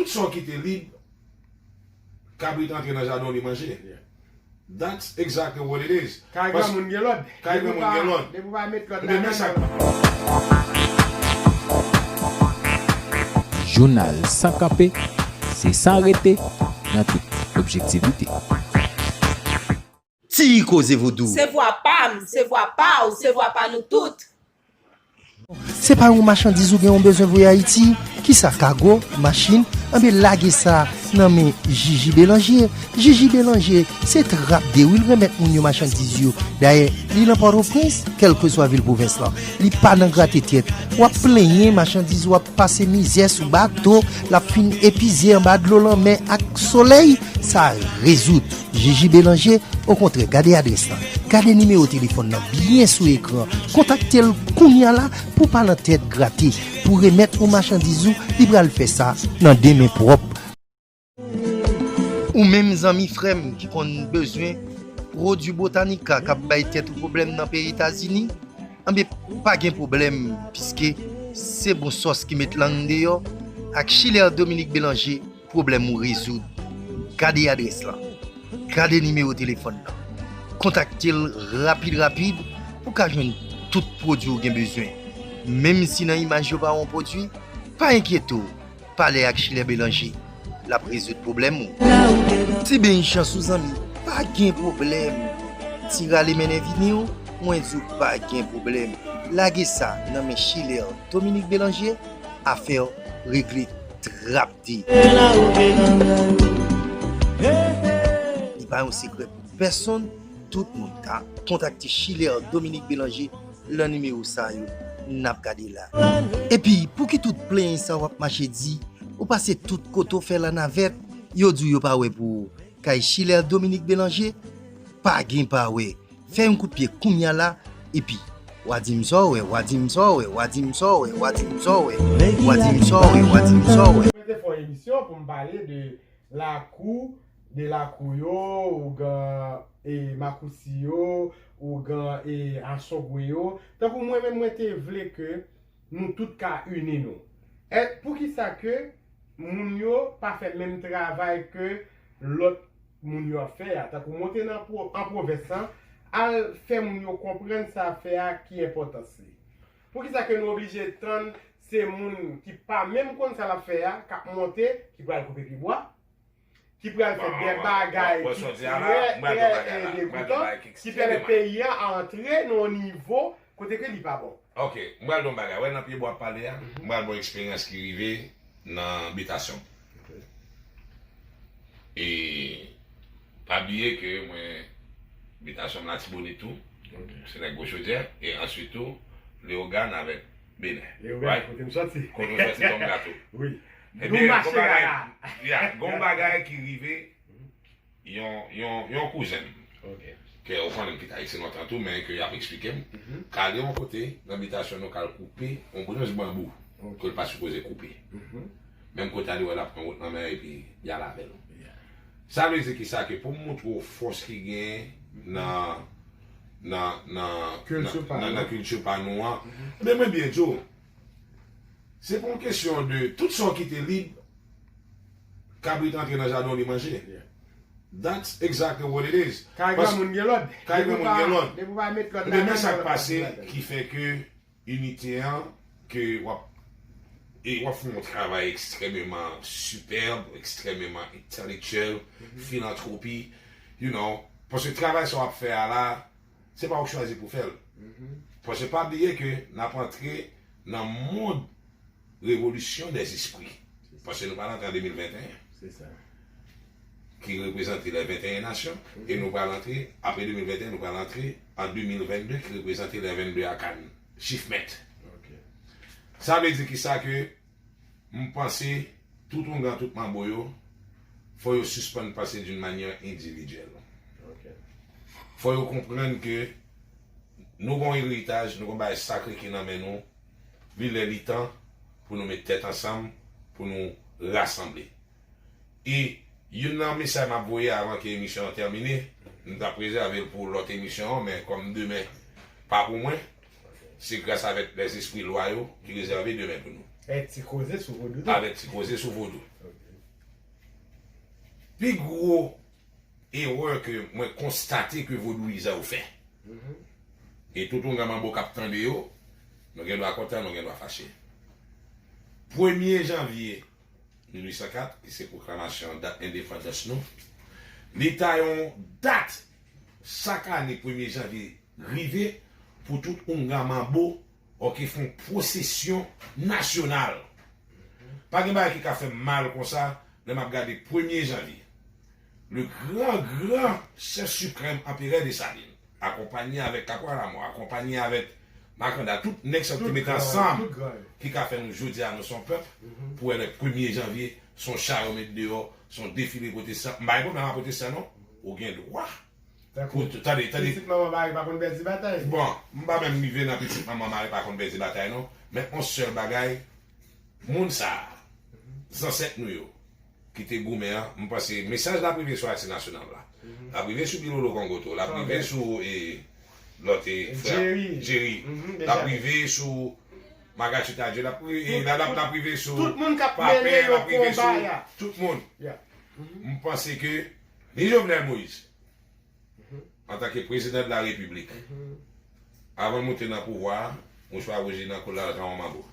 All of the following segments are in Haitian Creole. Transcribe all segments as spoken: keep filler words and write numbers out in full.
Sa w kite lib, kabrit antre nan jaden w, li manje. That's exactly what it is. Kay granmoun gen lòd. Kay granmoun gen lòd. Depi w pa met lòd la. Men sa. Jounal san kanpe, se san rete, nan tout objektivite. Ti koze vodou. Se vwa pa m, se vwa pa w, se vwa pa nou tout. Se pa yon machandiz ou gen yon bezwen voye Ayiti? Kisa, kago, machin? Anben lage sa nan men Jiji Belanje. Jiji Belanje se trap de wi l remèt moun yo machandiz yo. Dayè, li nan Pòtoprens, kèlkeswa vil pwovens lan. Li pa nan grate tèt. W ap plenyen machandiz w ap pase mizè sou bato, l ap fin epize anba dlo lanmè ak solèy, sa rezoud. Jiji Belanje, okontrè, gade adrès lan. Gade nimewo telefòn nan byen sou ekran. Kontakte l kounye a la pou pa nan tèt grate. Pou remèt ou machandiz ou, li pral fè sa nan de men pwòp. Ou menm zanmi frè m ki konn bezwen pwodui Botanica k ap bay tèt ou pwoblèm nan peyi Etazini? Anben, pa gen pwoblèm, piske se bon sòs ki met lang deyò ak Chilè Dominique Belanje, pwoblèm ou rezoud. Gade adrès lan. Gade nimewo telefòn nan. Kontakte l rapid rapid pou w ka jwenn tout pwodui ou gen bezwen. Menm si nan imaj yo pa wè yon pwodui, pa enkyete w. Pale ak Chilè Belanje, l ap rezoud pwoblèm ou. Ti beny chans ou zanmi, pa gen pwoblèm. Ti rale mennen vini w, mwen di w pa gen pwoblèm. Lage sa nan men Chilè Dominique Belanje, afè w regle trap de. Li pa yon sekrè pou pèsonn, tout moun ka kontakte Chilè Dominique Belanje lan nimewo sa yo n ap gade la. Epi, pouki tout plenyen sa w ap mache di, ou pase tout kote w fè lanavèt, yo di w yo pa wè pou ou? Kay Chilè Dominique Belanje, pa gen pa wè. Fè yon kout pye kounya la, epi, w a di m sa w wè, w a di m sa w wè, w a di m sa w wè, w a di m sa w wè, w a di m sa w wè, w a di m sa w wè. Mwen te fè yon emisyon pou m pale de lakou, de lakou yo, ougan e makousi yo, ougan e asogwe yo. Tankou mwen menm mwen te vle ke nou tout ka ini nou. E poukisa ke moun yo pa fè menm travay ke lòt moun yo ap fè a? Tankou monte nan pwo, an pwovens lan, al fè moun yo konprann sa ap fè a ki enpòtans li. Poukisa ke nou oblije tann se moun ki pa menm konn sa l ap fè a k ap monte ki pral koupe pye bwa, ki pral fè de bagay ki trè trè degoutan, ki pèmèt peyi a antre nan yon nivo kote ke li pa bon? Ok, m pral di w yon bagay. Wè nan pye bwa w ap pale a, m pral ba w eksperyans ki rive nan bitasyon m. E pa bliye ke mwen, bitasyon m Latibonit tou, se nèg Gwo Chodyè, e answit tou, Leyogàn avèk Benè. Leyogàn, kote m sòti. Kote w sòti, Dòm Gato. Wi. Ebyen, gon bagay, yeah, gon bagay ki rive yon, yon, yon kouzen m, ke ou konnen m kite Ayiti lontan tou, men ke y ap eksplike m, k ale yon kote nan bitasyon nou k al koupe yon branch banbou ke l pa sipoze koupe. Menm kote a li wè l ap pran wout lanmè epi y al avè l. Sa vle di kisa? Ke pou m montre w fòs ki genyen nan, nan, nan, nan, nan kilti pa nou an, ebyen mwen byen di w, se pa yon kesyon de tout sa w kite lib, kabrit antre nan jaden w li manje. That's exactly what it is. Kay granmoun gen lòd. Kay granmoun gen lòd. Depi w pa met lòd la. Men sa k pase ki fè ke inite an, ke w ap, e w ap fè yon travay ekstrèmeman sipèb, ekstrèmeman entèlektyèl, filantwopi, you know, paske travay sa w ap fè a la, se pa ou k chwazi pou fè l. Paske pa bliye ke n ap antre nan mond revolisyon dèzespri. Paske nou pral antre an de mil venteyen. Se sa. Ki reprezante lè venteyen nasyon, e nou pral antre, apre de mil venteyen, nou pral antre an de mil vennde, ki reprezante lè vennde akan, chif mèt. Sa vle di kisa? Ke m panse tout ongan, tout manbo yo, fò yo sispann panse d'une manière individuelle. Fò yo konprann ke nou gon eritaj, nou gon bagay sakre ki nan men nou, li lè li tan pou nou met tèt ansanm, pou nou rasanble. E youn nan mesaj m ap voye avan ke emisyon an tèmine, m t ap rezève l pou lòt emisyon an, men kòm demen pa pou mwen, se gras avèk lèzespri lwa yo ki rezève demen pou nou. Avèk ti koze sou vodou tou. Avèk ti koze sou vodou. Pi gwo erè ke mwen konstate ke vodouyizan yo fè. E tout yon gran manbo k ap tande yo, nou gen dwa kontan, nou gen dwa fache. Premye janvye mil uit san kat, ki se pwoklamasyon dat endepandans nou, li ta yon dat chak ane premye janvye rive pou tout oungan manbo, oke, fè yon pwosesyon nasyonal. Pa gen bagay ki ka fè m mal konsa lè m ap gade premye janvye. Le gran, gran chèf siprèm anperè Desalin, akonpanye avèk Kapral Lamò, akonpanye avèk Makanda, tout nèg sa yo ki te mete ansanm, ki ka fè nou jodi a nou se yon pèp, pou wè lè premye janvye, se yon cha yo met deyò, se yon defile pwotestan. M pa gen pwoblèm ak pwotestan non, ou gen dwa. Pou, tande, tande. Pitit manman mare pa konn pèdi batay. Bon, m pa menm rive nan pitit manman mare pa konn pèdi batay non, men yon sèl bagay, moun sa a, zansèt nou yo, ki te goumen an, m panse mesaj la ap rive sou Ati Nasyonal la. L ap rive sou Bilolo Kongo tou, l ap rive sou e, lòt e, frè Jerry. L ap rive sou Maga Chita Dye, l ap rive, e, l ap, l ap rive sou tout moun k ap mennen yo konba a. Tout moun. M panse ke ni Jovenel Moïse, antanke prezidan de la repiblik, avan l moute nan pouvwa a, mouchwa wouj li nan kou l al jan yon manbo.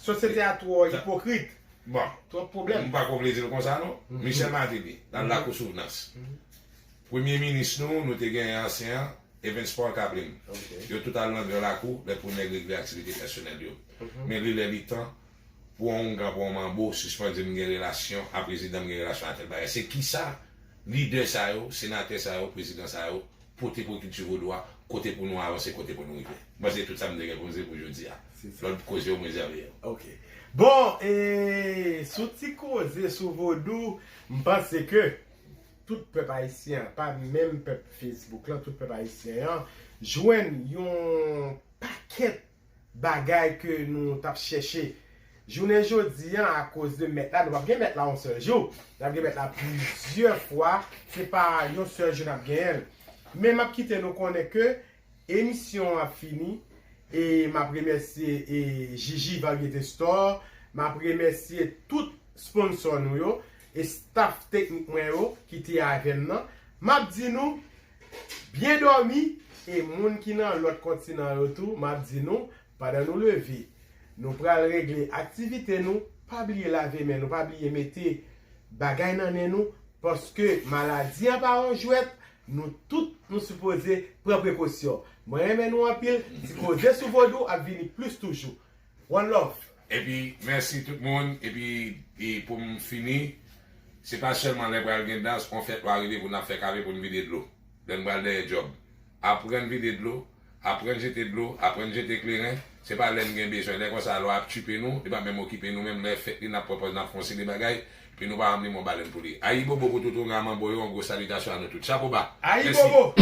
Sosyete a twò ipokrit. Bon, twòp pwoblèm. M pa ko vle di l konsa non. Michel Martelly, nan lakou Souvnans. Premye minis nou, nou te genyen ansyen an, Evens Paul Kabrim. Yo tout al nan gran lakou lè pou nèg regle aktivite pèsonèl yo. Men li lè li tan pou yon oungan, pou yon manbo sispann di m gen relasyon a prezidan, m gen relasyon a tèl bagay. Se kisa lidè sa yo, senatè sa yo, prezidan sa yo pote pou kilti vodou a, kote pou nou avanse, kote pou nou rive. M panse tout sa m te gen pou m di pou jodi a. Lòt koze yo m rezève yo. Ok. Bon, e, sou ti koze sou vodou, m panse ke tout pèp ayisyen an, pa menm pèp Facebook lan, tout pèp ayisyen an, jwenn yon pakèt bagay ke nou t ap chèche. Jounen jodi a, akoz de mèt la, nou p ap gen mèt la yon sèl jou. N ap gen mèt la plizyè fwa, se pa yon sèl jou n ap genyen l. Men m ap kite nou konnen ke emisyon an ap fini, e m ap remèsye e Jiji Variété Store, m ap remèsye tout sponsò nou yo, e staff teknik mwen yo ki te avè m nan. M ap di nou, byen dòmi, e moun ki nan lòt kontinan yo tou, m ap di nou, pandan nou leve, nou pral regle aktivite nou, pa bliye lave men nou, pa bliye mete bagay nan nen nou, paske maladi an pa yon jwèt, nou tout nou sipoze pran prekosyon. Mwen renmen nou anpil, ti koze sou vodou ap vini plis toujou. One love. Epi, mèsi tout moun. Epi, e pou m fini, se pa sèlman lè pral gen dans, on fèt lwa rive pou n ap fè kave pou n vide dlo. Lè n pral dèyè djòb. Aprann vide dlo, aprann jete dlo, aprann jete kleren. Se pa lè n gen bezwen. Lè konsa, lwa ap tchipe nou, li pa menm okipe nou menm. Lè fèt li, n ap pran pòz, n ap fè yon seri de bagay. Epi nou pa janm li men yon balèn pou li. Ayibobo pou tout oungan manbo yo, yon gwo salitasyon a nou tout. Chapo ba. Mèsi. Ayibobo.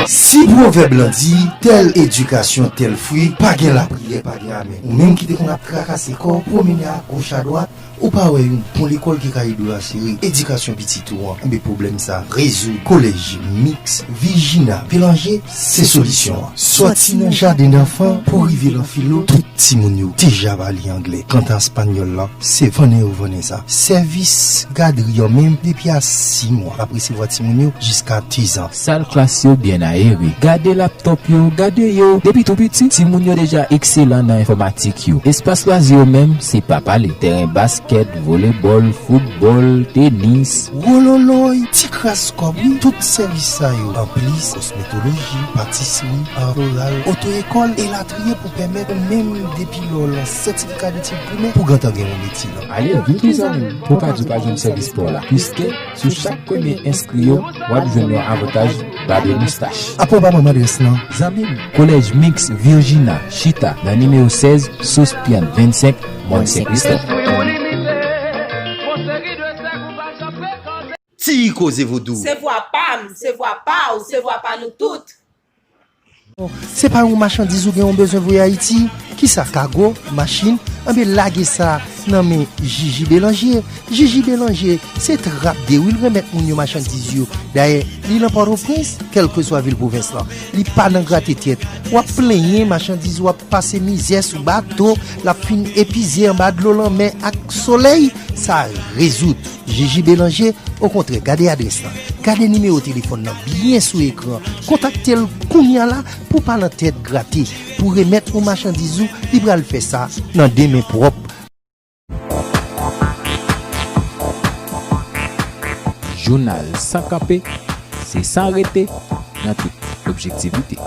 Si pwovèb lan di, tèl edikasyon, tèl fwi, pa gen lapriyè, pa gen amèn. Ou menm ki te konn ap trakase kò w, pwomennen agoch adwat, ou pa wè yon bon lekòl ki ka ede w asire edikasyon pitit ou an, enben pwoblèm sa a rezoud. Kolèj Miks Virginia Bélanger se solisyon an. Sòti nan jaden danfan pou rive nan filo, tout timoun yo deja pa li anglè. Kanta espanyòl la, se vannen yo vannen sa. Sèvis gadri an menm, depi a sis mwa, l ap resevwa timoun yo jiska dizan. Sal klas yo byen ayere. Gade laptòp yo, gade yo. Depi tou piti, timoun yo deja ekselan nan enfòmatik yo. Espas lwazi yo menm, se pa pale. Tèren baskèt, volebòl, foutbòl, tenis. Wololoy, ti kras kòb, wi. Tout sèvis sa yo, anplis kosmetoloji, patisri, art floral, oto-ekòl, elatriye, pou pèmèt ou menm depi lè w lan sètifika detid primè pou gentan gen yon metye lan. Ale, vin tou zanmi m, pou w pa di w pa jwenn sèvis pa w la. Piske sou chak premye enskri yo, w ap jwenn yon avantaj babe moustach. Apa w pa ban m adrès lan? Zanmi m, Kolèj Miks Virginia, chita nan nimewo sèz, Sauce Pian vennsenk, Mòn Senk Kristòf. Ti koze vodou. Se vwa pa m, se vwa pa w, se vwa pa nou tout. Se pa yon machandiz ou gen yon bezwen voye Ayiti? Kisa, kago, machin? Anben lage sa nan men Jiji Belanje. Jiji Belanje se trap de wi, l remèt moun yo machandiz yo. Dayè, li nan Pòtoprens, kèlkeswa vil pwovens lan. Li pa nan grate tèt. W ap plenyen machandiz ou ap pase mizè sou bato, l ap fin epize anba dlo lanmè ak solèy, sa rezoud. Jiji Belanje, okontrè, gade adrès lan. Gade nimewo telefòn nan byen sou ekran. Kontakte l kounye a la pou pa nan tèt grate. Pou remèt ou machandiz ou, li pral fè sa nan de men pwòp. Jounal San Kanpe, se san rete nan tout objektivite.